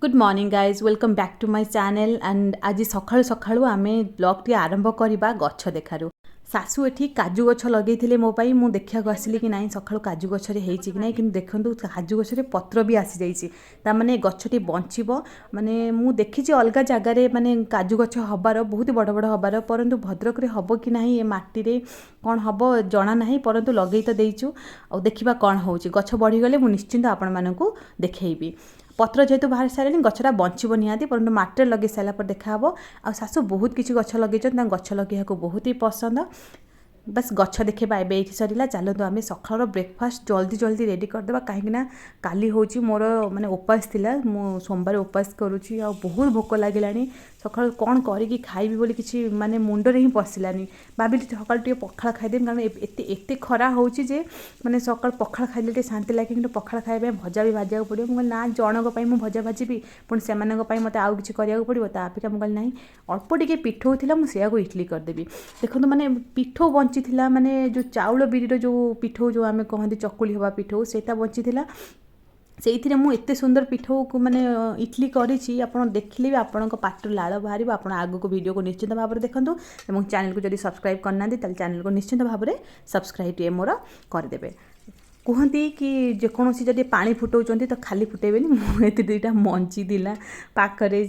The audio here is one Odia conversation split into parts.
Good morning guys, welcome back to my channel। And ଆଜି ସକାଳୁ ସକାଳୁ ଆମେ ବ୍ଲଗ୍ଟି ଆରମ୍ଭ କରିବା ଗଛ ଦେଖାରୁ। ଶାଶୁ ଏଠି କାଜୁ ଗଛ ଲଗେଇଥିଲେ ମୋ ପାଇଁ। ମୁଁ ଦେଖିବାକୁ ଆସିଲି କି ନାହିଁ, ସକାଳୁ କାଜୁ ଗଛରେ ହେଇଛି କି ନାହିଁ। କିନ୍ତୁ ଦେଖନ୍ତୁ, କାଜୁ ଗଛରେ ପତ୍ର ବି ଆସିଯାଇଛି। ତାମାନେ ଗଛଟି ବଞ୍ଚିବ। ମାନେ ମୁଁ ଦେଖିଛି ଅଲଗା ଜାଗାରେ ମାନେ କାଜୁ ଗଛ ହେବାର, ବହୁତ ବଡ଼ ବଡ଼ ହେବାର, ପରନ୍ତୁ ଭଦ୍ରକରେ ହେବ କି ନାହିଁ, ଏ ମାଟିରେ କ'ଣ ହେବ ଜଣା ନାହିଁ। ପରନ୍ତୁ ଲଗେଇ ତ ଦେଇଛୁ, ଆଉ ଦେଖିବା କ'ଣ ହେଉଛି। ଗଛ ବଢ଼ିଗଲେ ମୁଁ ନିଶ୍ଚିନ୍ତ ଆପଣମାନଙ୍କୁ ଦେଖେଇବି। ପତ୍ର ଯେହେତୁ ବାହାରି ସାରିଲାଣି, ଗଛଟା ବଞ୍ଚିବ ନିହାତି, ପରନ୍ତୁ ମାଟିରେ ଲଗେଇ ସାରିଲା ପରେ ଦେଖାହେବ। ଆଉ ଶାଶୁ ବହୁତ କିଛି ଗଛ ଲଗେଇଛନ୍ତି, ତାଙ୍କ ଗଛ ଲଗେଇବାକୁ ବହୁତ ହି ପସନ୍ଦ। ବାସ୍, ଗଛ ଦେଖିବା ଏବେ ଏଇଠି ସରିଲା। ଚାଲନ୍ତୁ, ଆମେ ସକାଳର ବ୍ରେକଫାଷ୍ଟ ଜଲ୍ଦି ଜଲ୍ଦି ରେଡ଼ି କରିଦେବା, କାହିଁକିନା କାଲି ହେଉଛି ମୋର ମାନେ ଉପାସ ଥିଲା। ମୁଁ ସୋମବାର ଉପାସ କରୁଛି ଆଉ ବହୁତ ଭୋକ ଲାଗିଲାଣି। ସକାଳୁ କ'ଣ କରିକି ଖାଇବି ବୋଲି କିଛି ମାନେ ମୁଣ୍ଡରେ ହିଁ ପଶିଲାନି। ଭାବିଲି ସକାଳୁ ଟିକେ ପଖାଳ ଖାଇଦେବି, କାରଣ ଏତେ ଏତେ ଖରା ହେଉଛି ଯେ ମାନେ ସକାଳୁ ପଖାଳ ଖାଇଲେ ଟିକେ ଶାନ୍ତି ଲାଗେ। କିନ୍ତୁ ପଖାଳ ଖାଇବା ପାଇଁ ଭଜା ବି ଭାଜିବାକୁ ପଡ଼ିବ। ମୁଁ କହିଲି, ନା, ଜଣଙ୍କ ପାଇଁ ମୁଁ ଭଜା ଭାଜିବି, ପୁଣି ସେମାନଙ୍କ ପାଇଁ ମୋତେ ଆଉ କିଛି କରିବାକୁ ପଡ଼ିବ। ତା ଅପେକ୍ଷା ମୁଁ କହିଲି, ନାହିଁ, ଅଳ୍ପ ଟିକେ ପିଠଉ ଥିଲା, ମୁଁ ସେଇଆକୁ ଇଟଲି କରିଦେବି। ଦେଖନ୍ତୁ, ମାନେ ପିଠଉ ବଞ୍ଚିଥିଲା, ମାନେ ଯେଉଁ ଚାଉଳ ବିରିର ଯେଉଁ ପିଠଉ, ଯେଉଁ ଆମେ କହନ୍ତି ଚକୁଳି ହେବା ପିଠଉ, ସେଇଟା ବଞ୍ଚିଥିଲା। ସେଇଥିରେ ମୁଁ ଏତେ ସୁନ୍ଦର ପିଠଉକୁ ମାନେ ଇଟଲି କରିଛି, ଆପଣ ଦେଖିଲେ ବି ଆପଣଙ୍କ ପାଟିରୁ ଲାଳ ବାହାରିବ। ଆପଣ ଆଗକୁ ଭିଡ଼ିଓକୁ ନିଶ୍ଚିନ୍ତ ଭାବରେ ଦେଖନ୍ତୁ ଏବଂ ଚ୍ୟାନେଲକୁ ଯଦି ସବସ୍କ୍ରାଇବ୍ କରିନାହାନ୍ତି, ତାହେଲେ ଚ୍ୟାନେଲକୁ ନିଶ୍ଚିନ୍ତ ଭାବରେ ସବସ୍କ୍ରାଇବ୍ ଟିକେ ମୋର କରିଦେବେ। କୁହନ୍ତି କି ଯେକୌଣସି ଯଦି ପାଣି ଫୁଟାଉଛନ୍ତି ତ ଖାଲି ଫୁଟେଇବେନି। ମୁଁ ଏତେ ଦୁଇଟା ମଞ୍ଜି ଥିଲା ପାଖରେ,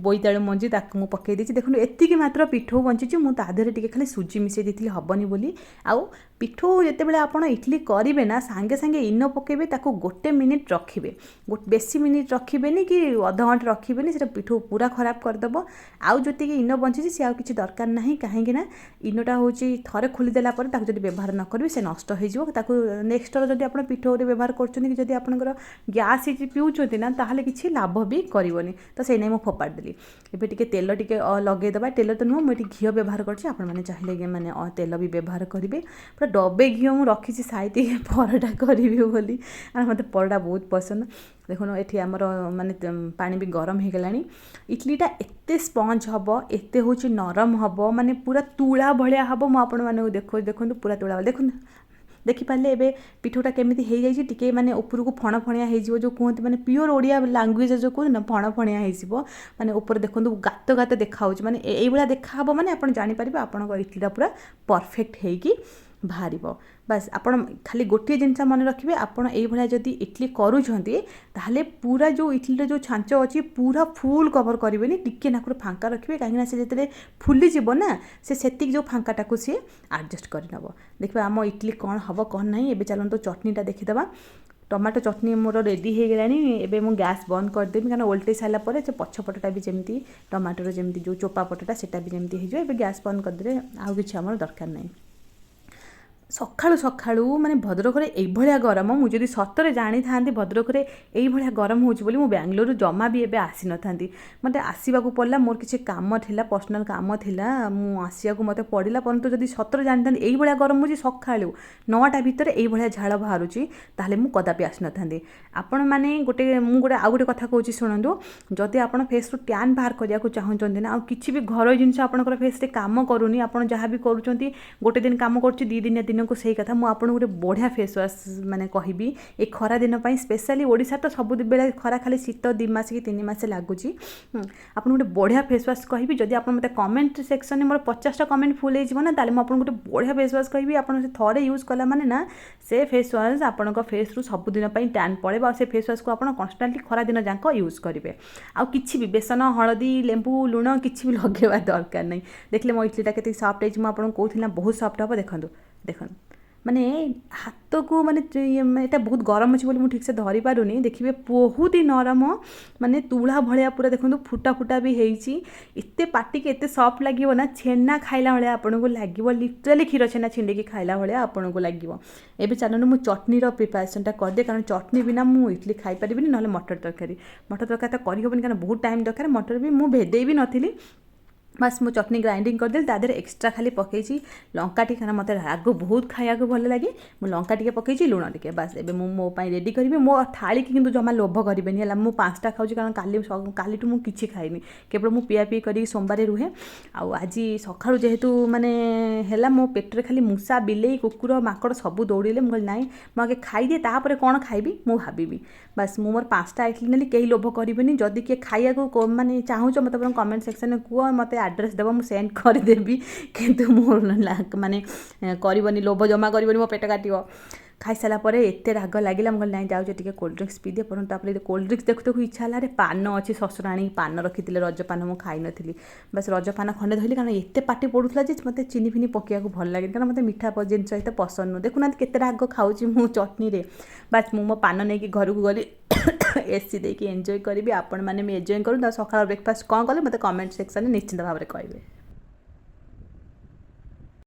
ବୋଇତାଳୁ ମଞ୍ଜି, ତାକୁ ମୁଁ ପକାଇ ଦେଇଛି। ଦେଖନ୍ତୁ, ଏତିକି ମାତ୍ର ପିଠଉ ବଞ୍ଚିଛି। ମୁଁ ତା ଦେହରେ ଟିକେ ଖାଲି ସୁଜି ମିଶାଇ ଦେଇଥିଲି ହେବନି ବୋଲି। ଆଉ ପିଠଉ ଯେତେବେଳେ ଆପଣ ଇଟଲି କରିବେ ନା, ସାଙ୍ଗେ ସାଙ୍ଗେ ଇନୋ ପକାଇବେ, ତାକୁ ଗୋଟେ ମିନିଟ୍ ରଖିବେ। ବେଶୀ ମିନିଟ୍ ରଖିବେନି କି ଅଧଘଣ୍ଟା ରଖିବେନି, ସେଇଟା ପିଠଉ ପୁରା ଖରାପ କରିଦେବ। ଆଉ ଯେତିକି ଇନୋ ବଞ୍ଚିଛି, ସେ ଆଉ କିଛି ଦରକାର ନାହିଁ, କାହିଁକି ନା ଇନୋଟା ହେଉଛି ଥରେ ଖୋଲିଦେଲା ପରେ ତାକୁ ଯଦି ବ୍ୟବହାର ନ କରିବେ, ସେ ନଷ୍ଟ ହେଇଯିବ। ତାକୁ ନେକ୍ସଟ ଥର ଯଦି ଆପଣ ପିଠଉରେ ବ୍ୟବହାର କରୁଛନ୍ତି କି ଯଦି ଆପଣଙ୍କର ଗ୍ୟାସ୍ ହେଇଛି ପିଉଛନ୍ତି ନା, ତାହେଲେ କିଛି ଲାଭ ବି କରିବନି। ତ ସେଇ ନାଇଁ ମୁଁ ଫୋପାଡ଼ି ଦେଲି। ଏବେ ଟିକେ ତେଲ ଟିକେ ଲଗେଇଦେବା। ତେଲ ତ ନୁହଁ, ମୁଁ ଏଠି ଘିଅ ବ୍ୟବହାର କରୁଛି। ଆପଣମାନେ ଚାହିଁଲେ ମାନେ ତେଲ ବି ବ୍ୟବହାର କରିବେ। ପୁରା ଡବେ ଘିଅ ମୁଁ ରଖିଛି ସାଇତି, ପରଟା କରିବି ବୋଲି। ଆଉ ମୋତେ ପରଟା ବହୁତ ପସନ୍ଦ। ଦେଖୁନ, ଏଠି ଆମର ମାନେ ପାଣି ବି ଗରମ ହେଇଗଲାଣି। ଇଟଲିଟା ଏତେ ସ୍ପଞ୍ଜ ହେବ, ଏତେ ହେଉଛି ନରମ ହେବ, ମାନେ ପୁରା ତୁଳା ଭଳିଆ ହେବ। ମୁଁ ଆପଣମାନଙ୍କୁ ଦେଖାଉଛି, ଦେଖନ୍ତୁ, ପୁରା ତୁଳା ଭଳିଆ। ଦେଖନ୍ତୁ, ଦେଖିପାରିଲେ ଏବେ ପିଠଉଟା କେମିତି ହେଇଯାଇଛି? ଟିକେ ମାନେ ଉପରକୁ ଫଣ ଫଣିଆ ହେଇଯିବ, ଯେଉଁ କୁହନ୍ତି, ମାନେ ପିଓର ଓଡ଼ିଆ ଲାଙ୍ଗୁଏଜ ଯେଉଁ କୁହନ୍ତି ନା, ଫଣ ଫଣିଆ ହେଇଯିବ। ମାନେ ଉପରେ ଦେଖନ୍ତୁ, ଗାତ ଗାତ ଦେଖାହେଉଛି। ମାନେ ଏଇଭଳିଆ ଦେଖାହେବ ମାନେ ଆପଣ ଜାଣିପାରିବେ ଆପଣଙ୍କ ଇଟଲିଟା ପୁରା ପରଫେକ୍ଟ ହେଇକି ବାହାରିବ। ବାସ୍, ଆପଣ ଖାଲି ଗୋଟିଏ ଜିନିଷ ମନେ ରଖିବେ, ଆପଣ ଏଇଭଳିଆ ଯଦି ଇଟଲି କରୁଛନ୍ତି, ତାହେଲେ ପୁରା ଯେଉଁ ଇଟଲିର ଯେଉଁ ଛାଞ୍ଚ ଅଛି, ପୁରା ଫୁଲ୍ କଭର୍ କରିବେନି, ଟିକେ ନାକୁରୁ ଫାଙ୍କା ରଖିବେ, କାହିଁକିନା ସେ ଯେତେବେଳେ ଫୁଲିଯିବ ନା, ସେ ସେତିକି ଯେଉଁ ଫାଙ୍କାଟାକୁ ସିଏ ଆଡ଼ଜଷ୍ଟ କରିନେବ। ଦେଖିବା ଆମ ଇଟଲି କ'ଣ ହେବ କ'ଣ ନାହିଁ। ଏବେ ଚାଲନ୍ତୁ ଚଟଣିଟା ଦେଖିଦେବା। ଟମାଟୋ ଚଟଣି ମୋର ରେଡ଼ି ହେଇଗଲାଣି। ଏବେ ମୁଁ ଗ୍ୟାସ୍ ବନ୍ଦ କରିଦେବି, କାରଣ ଓଲଟେଇ ସାରିଲା ପରେ ସେ ପଛ ପଟଟା ବି ଯେମିତି ଟମାଟୋର ଯେମିତି ଯେଉଁ ଚୋପା ପଟଟା, ସେଇଟା ବି ଯେମିତି ହେଇଯିବ। ଏବେ ଗ୍ୟାସ୍ ବନ୍ଦ କରିଦେଲେ ଆଉ କିଛି ଆମର ଦରକାର ନାହିଁ। ସକାଳୁ ସକାଳୁ ମାନେ ଭଦ୍ରକରେ ଏଇଭଳିଆ ଗରମ, ମୁଁ ଯଦି ସତରେ ଜାଣିଥାନ୍ତି ଭଦ୍ରକରେ ଏଇଭଳିଆ ଗରମ ହେଉଛି ବୋଲି, ମୁଁ ବାଙ୍ଗଲୋରରୁ ଜମା ବି ଏବେ ଆସିନଥାନ୍ତି। ମୋତେ ଆସିବାକୁ ପଡ଼ିଲା, ମୋର କିଛି କାମ ଥିଲା, ପର୍ସନାଲ୍ କାମ ଥିଲା, ମୁଁ ଆସିବାକୁ ମୋତେ ପଡ଼ିଲା। ପରନ୍ତୁ ଯଦି ସତରେ ଜାଣିଥାନ୍ତି ଏଇଭଳିଆ ଗରମ ହେଉଛି, ସକାଳୁ 9ଟା ଭିତରେ ଏଇଭଳିଆ ଝାଳ ବାହାରୁଛି, ତାହେଲେ ମୁଁ କଦାପି ଆସିନଥାନ୍ତି। ଆପଣମାନେ ଗୋଟେ ମୁଁ ଗୋଟେ ଆଉ ଗୋଟେ କଥା କହୁଛି, ଶୁଣନ୍ତୁ। ଯଦି ଆପଣ ଫେସ୍ରୁ ଟ୍ୟାନ୍ ବାହାର କରିବାକୁ ଚାହୁଁଛନ୍ତି ନା, ଆଉ କିଛି ବି ଘରୋଇ ଜିନିଷ ଆପଣଙ୍କର ଫେସ୍ରେ କାମ କରୁନି, ଆପଣ ଯାହା ବି କରୁଛନ୍ତି ଗୋଟେ ଦିନ କାମ କରୁଛି, 2 ଦିନ ଦିନକୁ ସେଇ କଥା, ମୁଁ ଆପଣଙ୍କୁ ଗୋଟେ ବଢ଼ିଆ ଫେସ୍ ୱାଶ୍ ମାନେ କହିବି ଏ ଖରା ଦିନ ପାଇଁ ସ୍ପେଶାଲି। ଓଡ଼ିଶା ତ ସବୁବେଳେ ଖରା, ଖାଲି ଶୀତ 2 ମାସ କି 3 ମାସ ଲାଗୁଛି। ଆପଣଙ୍କୁ ଗୋଟେ ବଢ଼ିଆ ଫେସ୍ ୱାଶ୍ କହିବି। ଯଦି ଆପଣ ମୋତେ କମେଣ୍ଟ ସେକ୍ସନରେ ମୋର 50ଟା କମେଣ୍ଟ ଫୁଲ୍ ହେଇଯିବ ନା, ତାହେଲେ ମୁଁ ଆପଣଙ୍କୁ ଗୋଟେ ବଢ଼ିଆ ଫେସ୍ ୱାଶ୍ କହିବି। ଆପଣ ସେ ଥରେ ୟୁଜ୍ କଲା ମାନେ ନା, ସେ ଫେସ୍ ୱାଶ୍ ଆପଣଙ୍କ ଫେସ୍ରୁ ସବୁଦିନ ପାଇଁ ଟ୍ୟାନ୍ ପଳେଇବ। ଆଉ ସେ ଫେସ୍ ୱାଶ୍କୁ ଆପଣ କନଷ୍ଟାଣ୍ଟଲି ଖରା ଦିନ ଯାକ ୟୁଜ୍ କରିବେ। ଆଉ କିଛି ବି ବେସନ, ହଳଦୀ, ଲେମ୍ବୁ, ଲୁଣ କିଛି ବି ଲଗେଇବା ଦରକାର ନାହିଁ। ଦେଖିଲେ ମୋ ଇଟଲିଟା କେତେ ସଫ୍ଟ ହେଇଛି? ମୁଁ ଆପଣଙ୍କୁ କହୁଥିଲି ନା ବହୁତ ସଫ୍ଟ ହେବ। ଦେଖନ୍ତୁ, ଦେଖନ୍ତୁ, ମାନେ ହାତକୁ ମାନେ ଏଇଟା ବହୁତ ଗରମ ଅଛି ବୋଲି ମୁଁ ଠିକ୍ସେ ଧରିପାରୁନି। ଦେଖିବେ, ବହୁତ ହି ନରମ, ମାନେ ତୁଳା ଭଳିଆ ପୁରା। ଦେଖନ୍ତୁ, ଫୁଟା ଫୁଟା ବି ହେଇଛି। ଏତେ ପାଟିକି ଏତେ ସଫ୍ଟ ଲାଗିବ ନା, ଛେନା ଖାଇଲା ଭଳିଆ ଆପଣଙ୍କୁ ଲାଗିବ। ଲିଟରାଲି କ୍ଷୀର ଛେନା ଛିଣ୍ଡେଇକି ଖାଇଲା ଭଳିଆ ଆପଣଙ୍କୁ ଲାଗିବ। ଏବେ ଚାଲନ୍ତୁ, ମୁଁ ଚଟଣିର ପ୍ରିପାରେସନ୍ଟା କରିଦିଏ, କାରଣ ଚଟଣି ବିନା ମୁଁ ଇଟଲି ଖାଇପାରିବିନି। ନହେଲେ ମଟର ତରକାରୀ। ମଟର ତରକାରୀ ତ କରିହେବନି, କାରଣ ବହୁତ ଟାଇମ୍ ଦରକାର। ମଟର ବି ମୁଁ ଭେଦେଇ ବି ନଥିଲି। ବାସ୍, ମୁଁ ଚଟଣି ଗ୍ରାଇଣ୍ଡିଙ୍ଗ କରିଦେଲି। ତା ଦେହରେ ଏକ୍ସଟ୍ରା ଖାଲି ପକେଇଛି ଲଙ୍କା ଟିକେ, କାରଣ ମୋତେ ରାଗ ବହୁତ ଖାଇବାକୁ ଭଲ ଲାଗେ। ମୁଁ ଲଙ୍କା ଟିକେ ପକେଇଛି, ଲୁଣ ଟିକେ, ବାସ୍। ଏବେ ମୁଁ ମୋ ପାଇଁ ରେଡ଼ି କରିବି। ମୋ ଥାଳିକି କିନ୍ତୁ ଜମା ଲୋଭ କରିବେନି, ହେଲା। ମୁଁ 5ଟା ଖାଉଛି, କାରଣ କାଲିଠୁ ମୁଁ କିଛି ଖାଇନି। କେବଳ ମୁଁ ପିଆ ପିଇ କରିକି ସୋମବାରେ ରୁହେ। ଆଉ ଆଜି ସକାଳୁ ଯେହେତୁ ମାନେ ହେଲା, ମୋ ପେଟରେ ଖାଲି ମୂଷା, ବିଲେଇ, କୁକୁର, ମାଙ୍କଡ଼ ସବୁ ଦୌଡ଼ିଲେ। ମୁଁ କହିଲି, ନାଇଁ, ମୁଁ ଆଗେ ଖାଇଦିଏ, ତାପରେ କ'ଣ ଖାଇବି ମୁଁ ଭାବିବି। ବାସ୍, ମୁଁ ମୋର 5ଟା ଇଟଲି ନେଲି। କେହି ଲୋଭ କରିବେନି। ଯଦି କିଏ ଖାଇବାକୁ ମାନେ ଚାହୁଁଛ, ମୋତେ ବରଂ କମେଣ୍ଟ ସେକ୍ସନରେ କୁହ, ମୋତେ ଆଡ୍ରେସ୍ ଦେବ, ମୁଁ ସେଣ୍ଡ କରିଦେବି। କିନ୍ତୁ ମୁଁ ମାନେ କରିବନି, ଲୋଭ ଜମା କରିବନି, ମୋ ପେଟ କାଟିବ। ଖାଇସାରିଲା ପରେ ଏତେ ରାଗ ଲାଗିଲା, ମୁଁ କହିଲି, ନାଇଁ, ଯାଉଛି ଟିକେ କୋଲ୍ଡ ଡ୍ରିଙ୍କସ୍ ପିଇଦିଏ। ପରନ୍ତୁ ତାପରେ କୋଲ୍ଡ ଡ୍ରିଙ୍କସ୍ ଦେଖୁ ଦେଖୁ ଇଚ୍ଛା ହେଲା, ଆରେ ପାନ ଅଛି, ଶ୍ୱଶୁର ଆଣିକି ପାନ ରଖିଥିଲେ, ରଜ ପାନ, ମୁଁ ଖାଇନଥିଲି। ବାସ୍, ରଜ ପାନ ଖଣ୍ଡେ ଧଇଲି, କାରଣ ଏତେ ପାଟି ପୋଡ଼ୁଥିଲା ଯେ ମୋତେ ଚିନି ଫିନି ପକାଇବାକୁ ଭଲ ଲାଗେନି, କାରଣ ମୋତେ ମିଠା ଜିନିଷ ଏତେ ପସନ୍ଦ ନୁହଁ। ଦେଖୁନାହାନ୍ତି କେତେ ରାଗ ଖାଉଛି ମୁଁ ଚଟଣିରେ। ବାସ୍, ମୁଁ ମୋ ପାନ ନେଇକି ଘରକୁ ଗଲି। ଏସି ଦେଇକି ଏନ୍ଜୟ କରିବି। ଆପଣମାନେ ବି ଏନ୍ଜୟ କରନ୍ତୁ। ଆଉ ସକାଳ ବ୍ରେକଫାଷ୍ଟ କ'ଣ କଲେ, ମୋତେ କମେଣ୍ଟ ସେକ୍ସନରେ ନିଶ୍ଚିନ୍ତ ଭାବରେ କହିବେ।